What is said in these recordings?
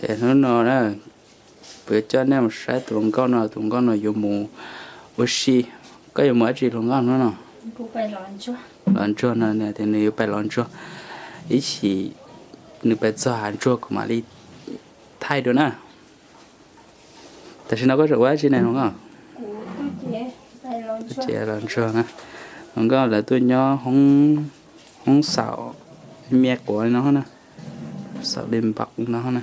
Ces hnub no na, kuv yuav coj nej mus saib tus hluas nkauj no, tus hluas nkauj no yuav mus ua si. Koj yuav mus dab tsi hluas nkauj hnub no? Los ntsuag no, nws tias nws yuav pais los ntsuag, ib chim nws pais txog hav ntsuag kuv mam li thaij dua na. Tam sim no koj tseem ua dab tsi ne hluas nkauj? Ces los ntsuag na, hluas nkauj lawv tuaj nyob hoob xaum me quav no na, xaum li npaum no na,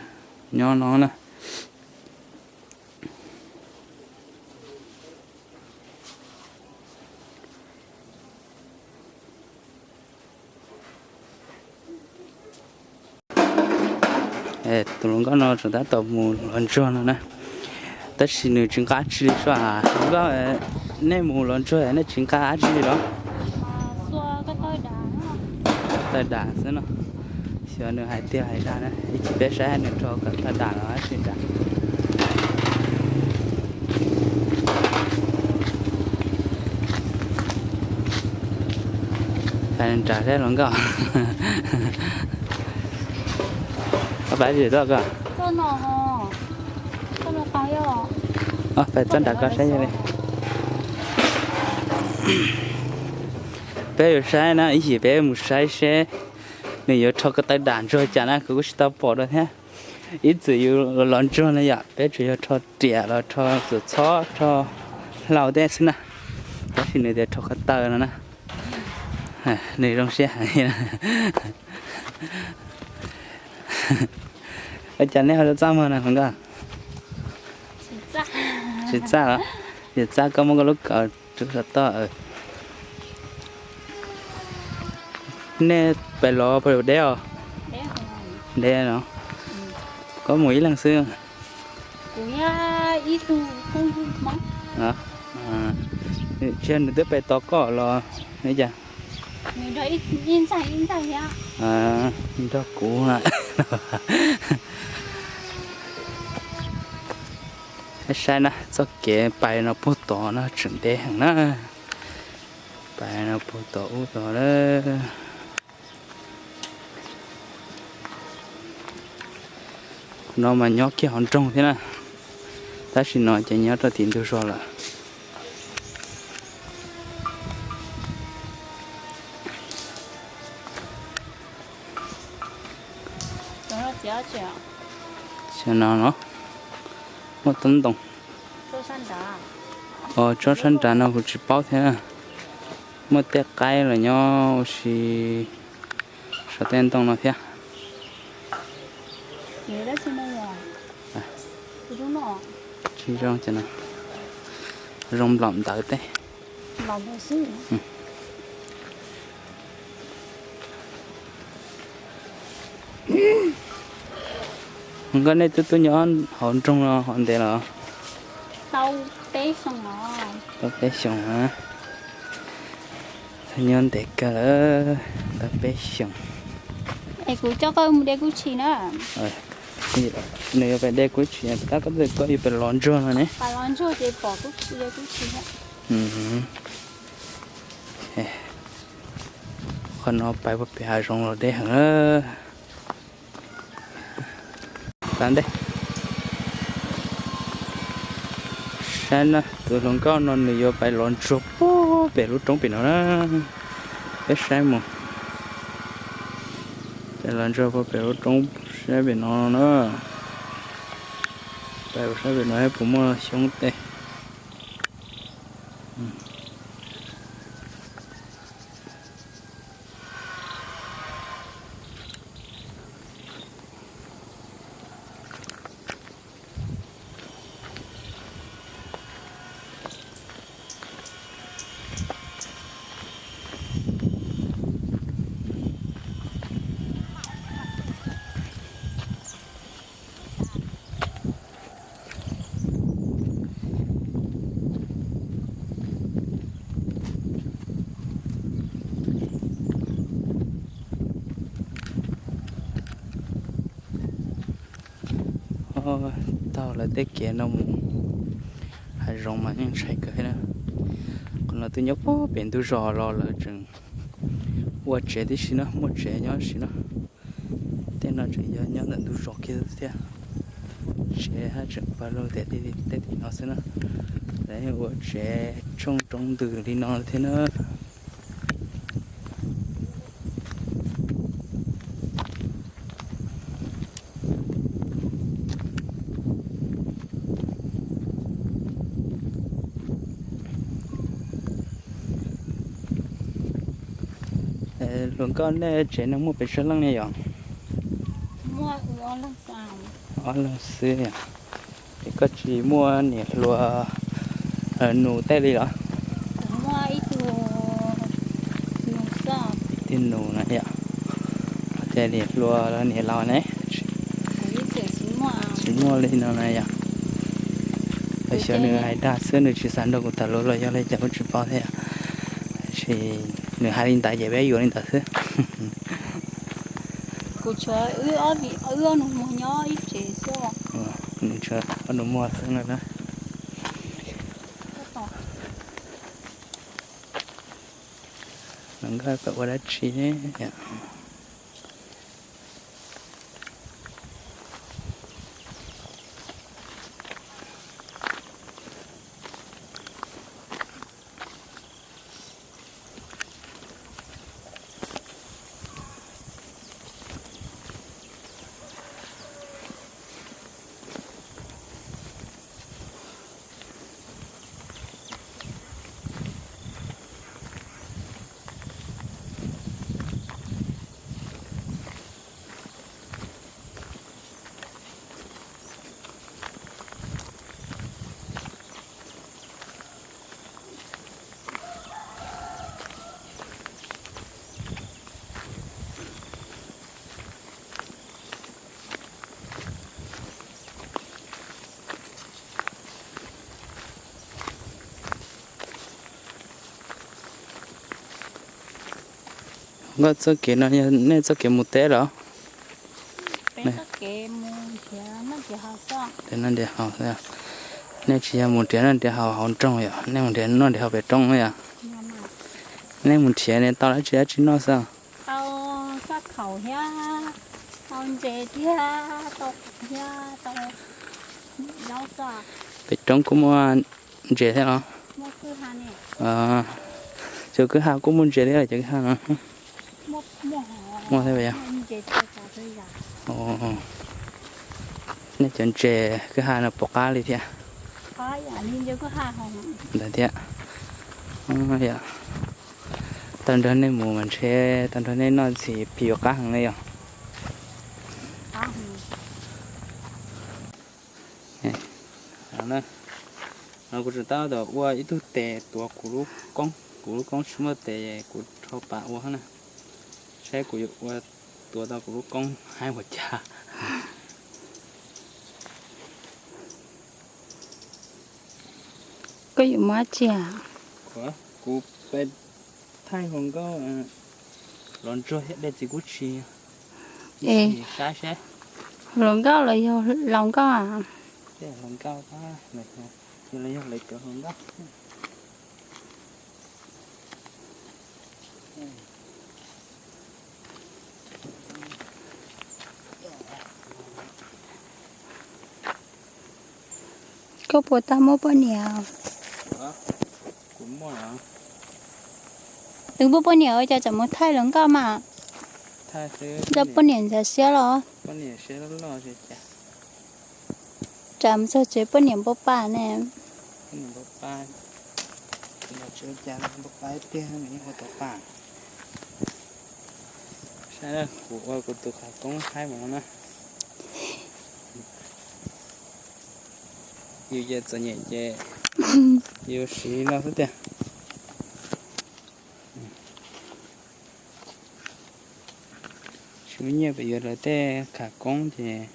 nyob no na. Tus hluas nkauj no tseem tab tom mus los ntsuag no na, tab sis nws tsis nqa dab tsi li sua. Hluas nkauj, nej mus los ntsuag nej tsis nqa dab tsi li los? Taw dam xwb no. Xyov nws hais tiag hais dag na, ib chim peb saib nws rho kom taw dam los dab tsi dam. Pais nram thiab hluas nkauj. Pais tsis tau koj? Pais txoj nram koj saib li. Peb yuav saib na, ib chim peb mus saib seb nws yuav rho ko taw dam ntsuag cas na, kuv kuj tsis tau pom dua thiab. Ib txwm yus los ntsuag no yom, peb tsuas yog rho riam los rho txhua txhob rho hlau tej xwb na, tab sis nws tias rho ko taw no na. Nws zoo siab heev. Ua cas nej ho txaj muag na hluas nkauj? Tsis txaj los? Yog txaj koj muab koj lub kaus rau saum toj. Nej pais los puas deb os? Deb no. Koj mus ib leeg xwb? Tsis yog nws twb pais tos koj los ne cas? Nrog kuv. Saib na, txoj kev pais no puag tod no tseem ntev heev na. Pais no puag tod ub tod lawm. Qhov no mas nyob kiag hauv nroog thiab na, tab sis no ces nyob rau tim ntug zos lawm. Xyov no no muaj tsob ntoo. Os, tsob sab nrad no kuv tsis paub thiab. Muaj tej qaib los nyob ua si saum tej ntoo no thiab. Tsis zoo, zoo nplaum ntawd tej. Nkauj, nej twb tuaj nyob hauv nroog no hov ntev los? Tau peb xyoos na. Nyob ntev kawg lawm, tau peb xyoos. Es kuv coj koj mus de kub tshis na. Nws yuav pais de kub tshis, tab koj twb koj yuav pais los ntsuag no ne. Qhov no pais puag pem hav zoov los deb heev. Tab ntej saib na, tus hluas nkauj no nws yuav pais los ntsuag puag pem lub roob pem no na. Peb saib mus. Pais los ntsuag puag pem lub roob saib pem no na. Pais saib pem no puas muaj xyoob tej. Taug lawv tej kev no mus hav zoov mas yeej ntshai kawg na. Qhov no twb nyob puag pem ntug zos los lawv tseem ua tsev tib si na, muaj tsev nyob si na. Tej no tseem yog nyob ntawm ntug zos kiag thiab. Tsev haj tseem pawg lug tias tej tim no xwb na. Lawv yeej ua tsev tshooj roob ntws li no thiab na. Hluas nkauj, nej tsev neeg muaj pes tsawg leej ne yom? Ob leeg xwb yom. Es koj tsis muaj niam hluas nus tej li los? Ib tug nus na yom. Ces niam hluas los niam laus ne? Tsis muaj li no na yom. Xyov nws hais dag xwb, nws tsis xav nrog kuv tham lus los yog li cas kuv tsis paub thiab. Tab sis nws hais li ntawd ces peb yuav li ntawd xwb. Kuv tshuav wb ob nus muag nyob ib tsev xwb. Nus muag xwb no na. Hluas nkauj, koj ua dab tsi ne? Nkauj, txoj kev no yog nej txoj kev mus teb los? Noj nrhiav haus xwb. Nej tsis yog mus nrhiav noj nrhiav haus hauv nroog yom, nej mus nrhiav noj nrhiav haus pem roob yom? Nej mus nrhiav ne tau dab tsi dab tsi noj xwb? Tau faj khaum thiab, tau ntses thiab, tau thiab, tau zaub xwb. Pem roob kuj muaj ntses thiab los? Cov kwj ha kuj muaj ntses thiab, cov kwj ha no. Muaj thiab yom? Nej cov ntses kwj ha no puas qab li thiab? Ntawd thiab. Tau nrog nej mus mas ntshe tau nrog nej noj ntxim phim yuav qab heev li yom. No kuv tseem tab tom ua ib tug tes tuav kuv lub koob, kuv lub koob tsis muaj tes, kuv rho pas ua na. Saib kuv yuav ua, tuav tau kuv lub koob haib ua cas. Koj yuav muab dab tsi? Kuv pais thaij hluas nkauj los ntsuag thiab dej txiv kub tshis. Saib saib. Hluas nkauj los yog laus nkauj? Hluas nkauj, los yog lawv cov hluas nkauj. Koj puas tau muaj poj niam? Kuv muaj. Twb muaj poj niam ua cas tseem mus thaij hluas nkauj mas? Nrog poj niam ntxhov siab los? Tsam mus txog tsev poj niam npau pa ne. Saib kuv ua kuv tus qhov koob haib mus no na. Yus ces txom nyem ces yus siv no xwb tiag. Tsis muaj nyiaj pem yuav lawv tej khas koob ces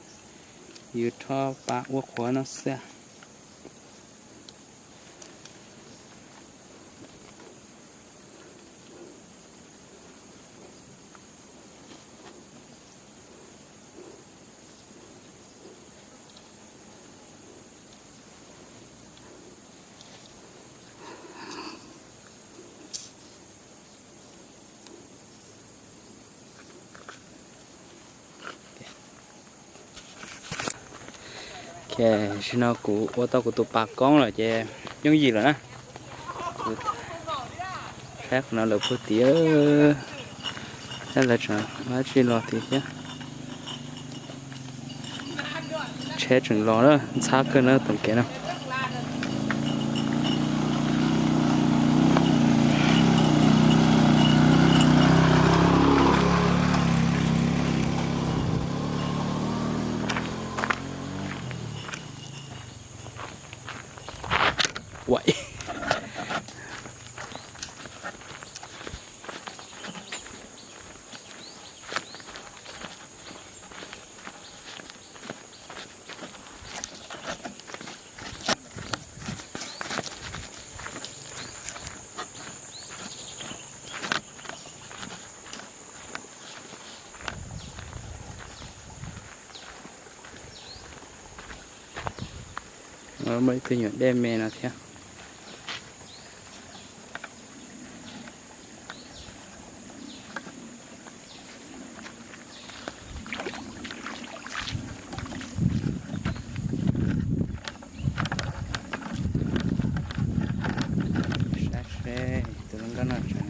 yus rho pas ua qhuav no xwb. Ok, tam sim no kuv ua tau kuv tus pas koob lawm ces yooj yim lawm na. Kuv saib qhov no lawv puag tid, saib lawv tseem muaj dab tsi los tid thiab. Tsheb tseem los na, ntxhab kawg na tus kev no. Uais. Muaj ib tug nyuam dej me no thiab. Saib seb tus hluas nkauj no tseem,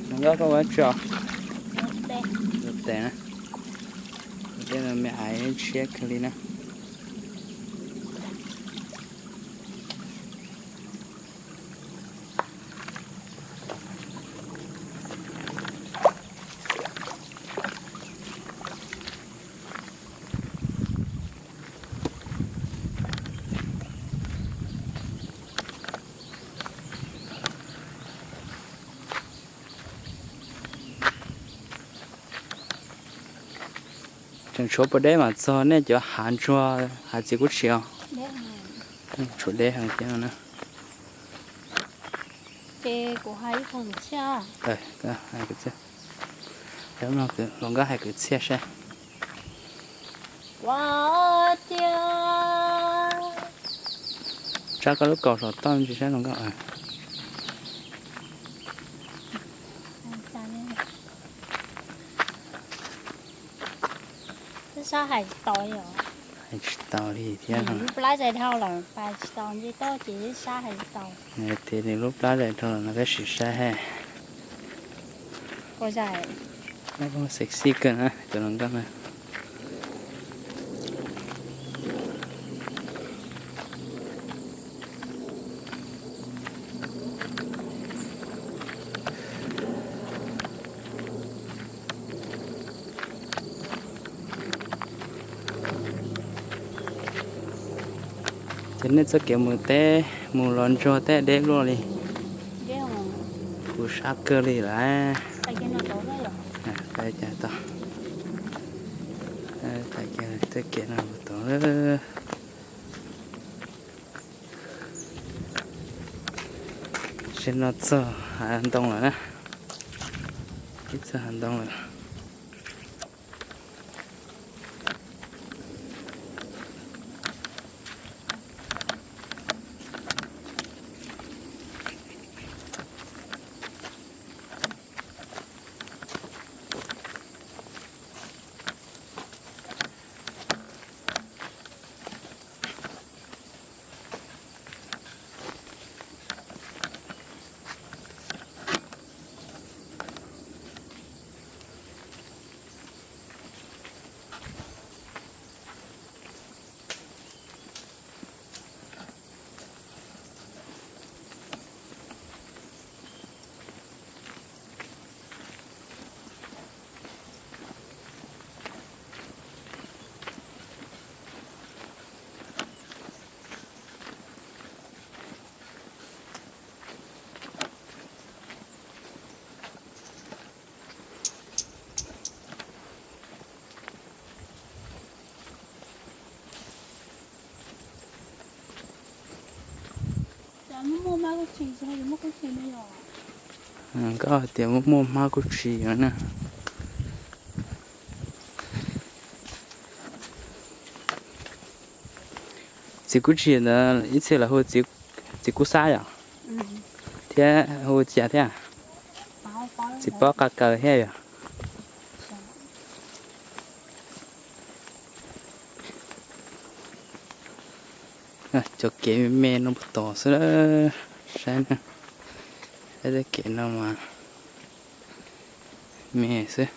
hluas nkauj koj ua tsi os? Ua tes na. Ua tes no me ais tshiab kawg li na. Tseem tshuav puas deb mam txog nej cov hav ntsuag hav txiv kub tshis os. Tshuav deb heev thiab no na. Ces kuv hais ib qho kwv txhiaj. Hluas nkauj hais kwv txhiaj saib. Ua cia. Tsab koj lub kaus saum toj ntsis saib hluas nkauj. Twb sab hais tsis taus li os. Hais tsis taus li thiab. Nws lub plab zais dhau lawm, pais tsis taus nce toj ces twb sab hais tsis taus. Nws tias nws lub plab zais dhau lawm no peb sim saib he. Ua zais. Sexy kawg na cov hluas nkauj na. Ces nej txoj kev mus teb mus los ntsuag tej deb luaj li. Kuv sab kawg li lawm. Tau, tau, tau kev no mus tod. Tam sim no txog hav ntoo lawm na. Ib txog hav ntoo lawm. Koj hais tias muaj muaj hmab kuj tsis yog na. Txiv kub tsis ntawd ib txhia lawv hu txiv kub xab yom, thiab hu cas thiab? Txiv pob qa kaws thiab yom. Cov kev me me no puag tom xwb, saib na, saib tej kev no mas me xwb.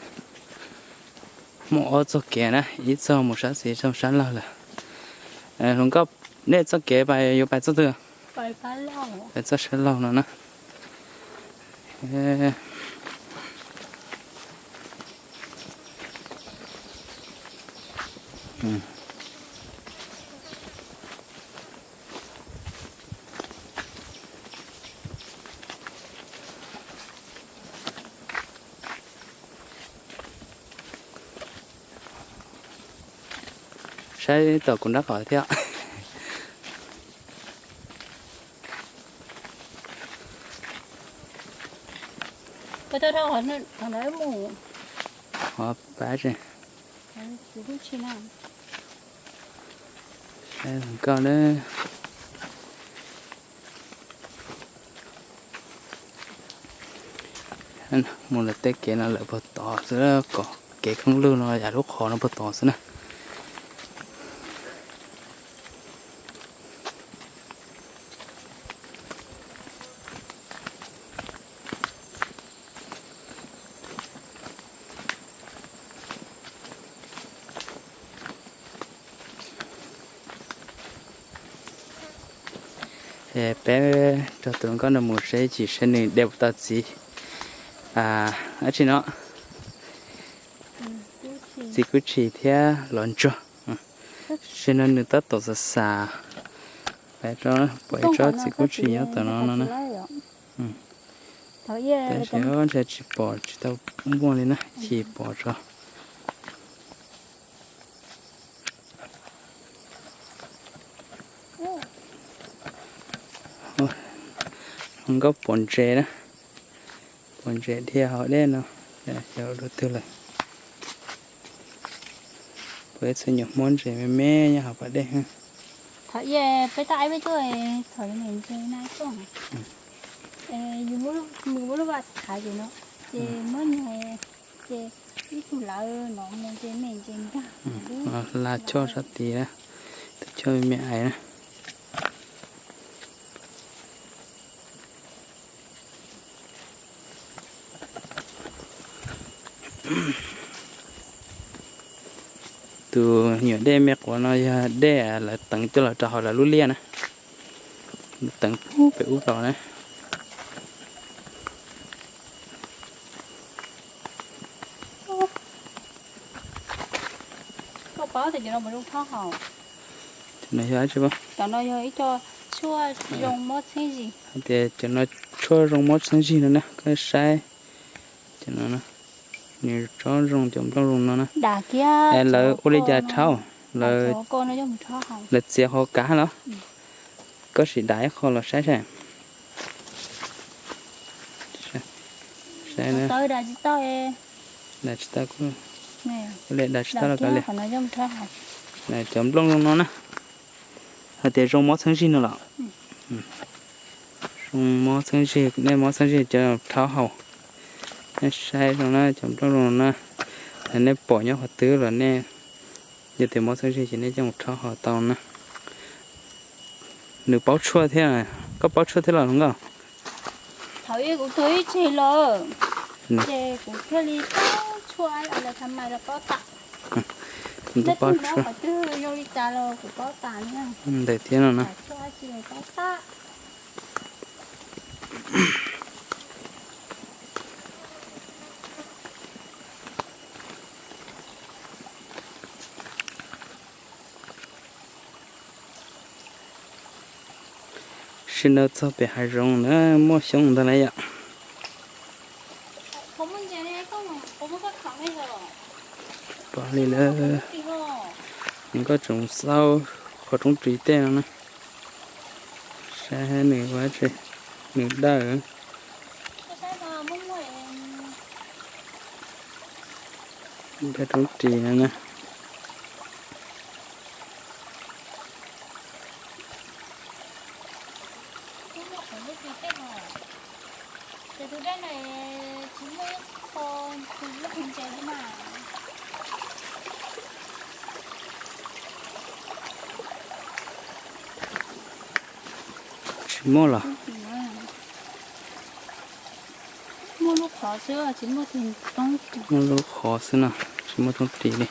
Muaj ob txoj kev na, ib txoj mus sab xis, ib txoj sab laug lawm. Hluas nkauj, nej txoj kev pais yuav pais txoj twg? Pais txoj sab laug no na. Saib tom kuv nrab qhov thiab. Qhov pab tsi. Saib nkauj na. Mus lawm tej kev no lawm puag tod xwb, kom kev khoob lug no yam lub qhov no puag tod xwb na. Peb coj tus hluas nkauj no mus seb chim seb nws de puas tau txiv, dab tsi no, txiv kub tshis thiab los ntsuag. Tam sim no nws tab tom xav xav, pom ib tsob txiv kub tshis nyob tom no no na. Tab sis ntshe tsis pom, tsis tau muaj li na, chim pom tso. Hluas nkauj pom ntses na, pom ntses dhia hauv dej no, xyov dua twg lawm. Puas ib txhia nyuam hmuab ntses me me nyob hauv pas dej. Thaum ub peb tab aib peb tuaj txhom me ntses na tuaj, yus muab lub vaj thav ces no, ces muab nyuag, ces ib tug lawv no mus ces me ntses ntag. Hla choj sab tid na, tus choj me me ais na. Tus nyuam dej me quav no yog dej lawv teev coj los rau hauv lawv lub liaj na, teev pem ub los na. Koj paub tias cov no puas zoo rhaub haus? Cov no yog dab tsi? Cov no yog ib co tshuaj zoo mob txheeb zig. Hais tias cov no tshuaj zoo mob txheeb zig no na, koj saib cov no, nws tsob zoo, cov nplooj zoo no na. Lawv ua li cas rhaub? Lawv txiav qhov kav los? Koj sim dam ib qho los saib saib. Saib, dam tsis tau, ua li dam tsis tau los kav liam. Cov nplooj zoo no na, hais tias zoo mob txheeb zig no los? Zoo mob txheeb zig, nej mob txheeb zig cov rhaub haus. Nej saib zoo na, cov nplooj zoo no na, nej pom nyob qhov twg los nej, yog tias mob txheeb zig ces nej coj mus rhaub haus tau na. Nws paub tshuaj thiab, koj paub tshuaj thiab los hluas nkauj? Thaum ub kuv tuag ib tsig lawm, ces kuv thiaj li paub tshuaj, lawv tha mais los paub tas. Kuv twb paub tshuaj. Qhov twg zoo li cas los kuv paub tas na. Ntawm thiab no na. Tshuaj dab tsi los paub tas. Sim no txog pem hav zoov na, muaj xyoob ntag lauj yom. Pom li lawm, nkauj tseem xauj qhov roob ris tej no na. Saib nws ua tsi, nws dawj. Cov roob ris no na. Muaj los? Muaj lub qhov xwb, tsis muaj, muaj lub qhov xwb no, tsis muaj toob ris li.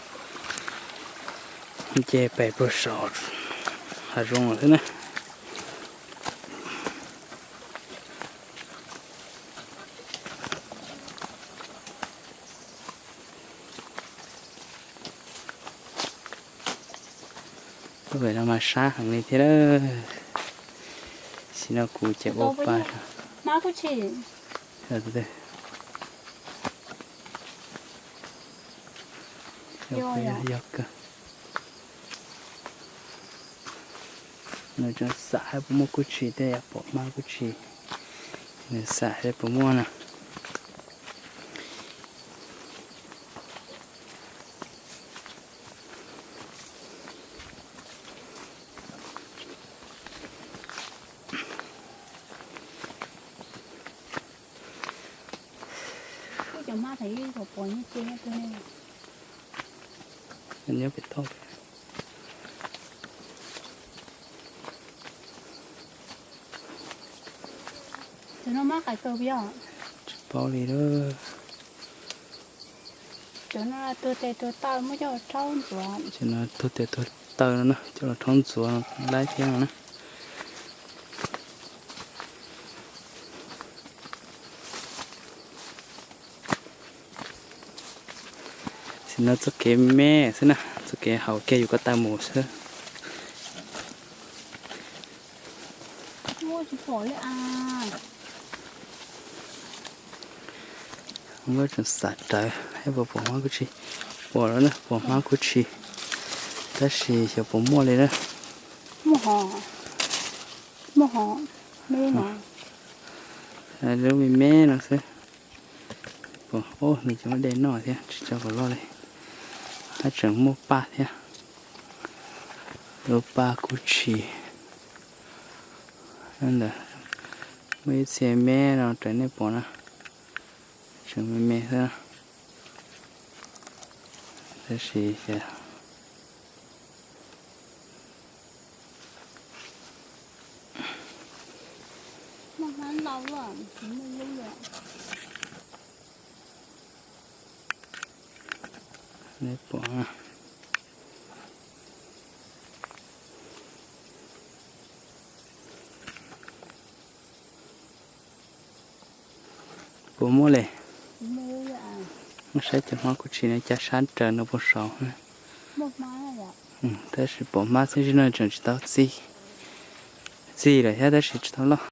Ces pem puag saum hav zoov lawm xwb na. Lub pem no mas sab heev li thiab. Sim no kuv ces ua pa. Yog kawg. Nws tseem xam hab puas muaj kub tshis thiab, yog pom hmab kub tshis, nws xam hab puas muaj na. Nyob pem toj. Tsis paub li lawm. Cov no tuag tes tuag taw muab coj los rhaub ntxuav. Cov no tuag tes tuag taw no na, coj los rhaub ntxuav laib thiab no na. Sim no txoj kev me xwb na, txoj kev haum kiag yus ko taw mus xwb. Muab tseem xav rawv, pom hmab kuj tsis, pom lawm na, pom hmab kuj tsis, tab sis xyov puas muaj li na. Muaj hos, muaj hos, me no. Lub me me no xwb. Pom, nws cov muaj dej noj thiab, tsis tso kom loj li. Hab tseem muaj paj thiab. Lub paj kuj tsis. Ntawd muaj ib txhia me no raws nej pom na, tseem me me xwb. Tab sis nej pom, puas muaj li. Muab saib cov hmab kuj tsis no cas sab raws no puag saud. Tab sis pom hmab xwb, zim no tseem tsis tau txi, txi lawm thiab tab sis tsis tau loj.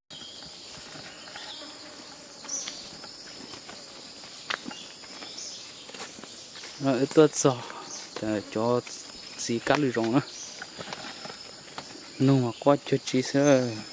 Wb tuaj txog cov txiv kab lwm zoov na, nug mas quaj cuag tsi xwb.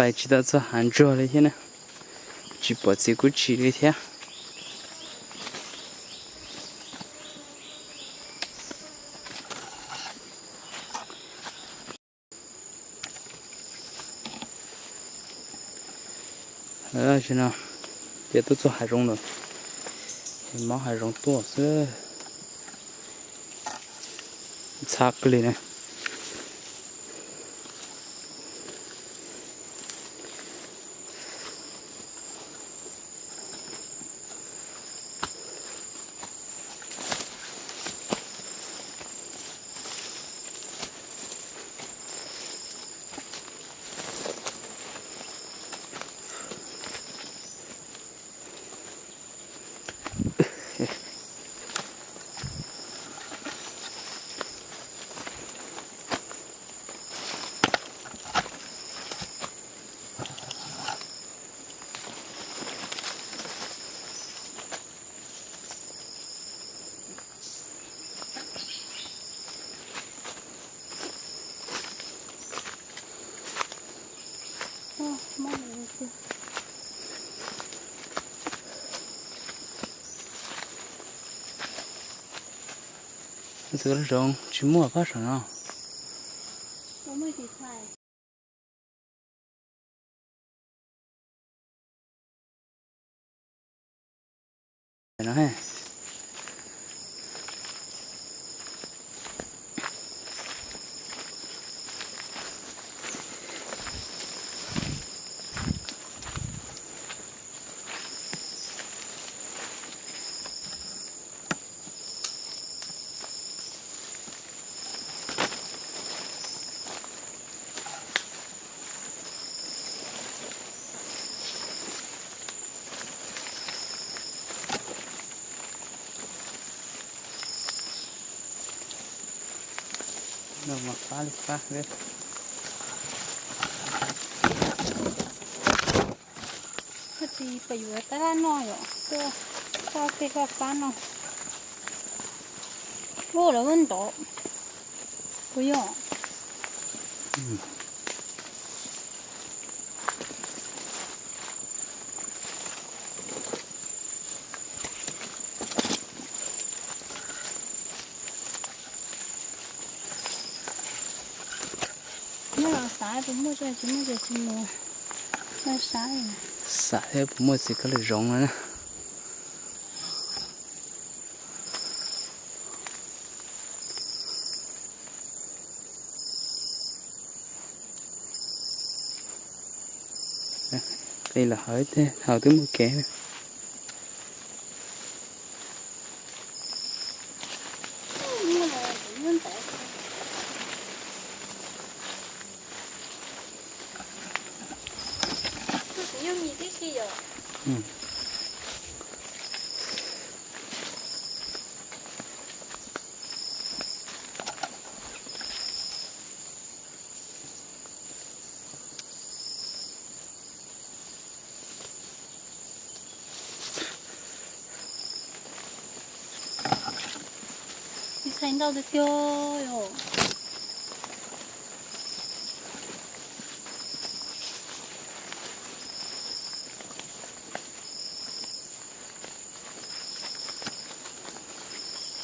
Pais tsis tau txog hav ntsuag li thiab na, tsis pom txiv kuj tsis li thiab. Tam sim no peb tuaj txog hav zoov lawm, mob hav zoov tuaj xwb, ntxhab kawg li na. Txi kab lwj zoov tsis muaj pab saum no. No mas qab li qab. Koj tsis pom yuav tab laj no yom, tuaj txoj tej faj fab no. Ua lawv muab ntov puas yog? Nyob los xav puas muaj tsis muaj ces tsis mus. Nyob saib. Xav thiab puas muaj txiv kab lwj zoov no na. Qi los hauv, hauv twb muaj kev. Ntxhais ntau tiag tiag os.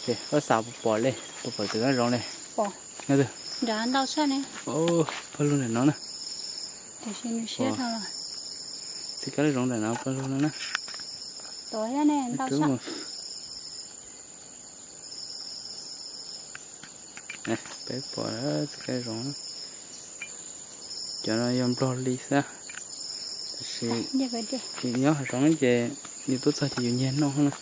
Ces koj xav puas pom li, puas pom txiv kab lwj zoov li? Pom. Nyob twg? Nrad ntau tshaj ne. Pawg lug ntawm no na. Tiam sis nws siab dhau lawm. Txiv kab lwj zoov ntawm no pawg lug no na. Tod thiab ne, ntau tshaj. Peb pom txiv kab lwj zoov, cov no yog nplog li xwb, tab sis nyob hav zoov ces yus tuaj txog ces yus nyiag noj na.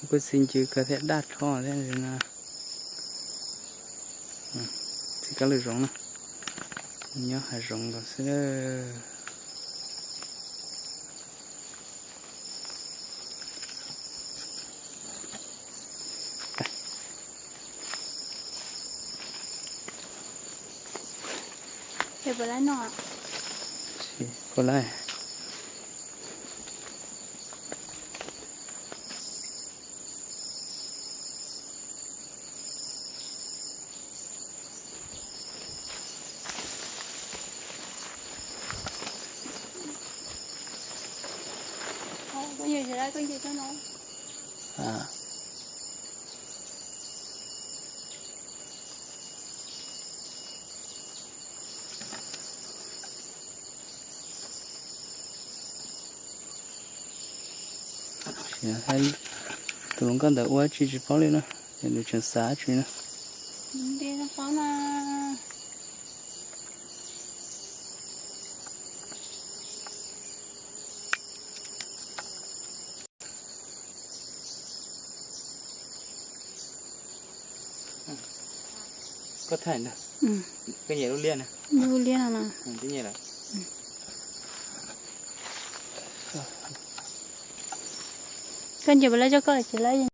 Kuj txi ncw kawg thiab, daj rho thiab no. Txiv kab lwj zoov na, nyob hav zoov nkaus xwb. Puas lab no? Puas lab? Tus hluas nkauj ntawd ua tsi tsis paub li na, es nws tseem xav tsi na. Koj thaij ntag. Koj nyiam lub liab na? Lub liab no. Koj nyiam puas lab coj koj tsis lab?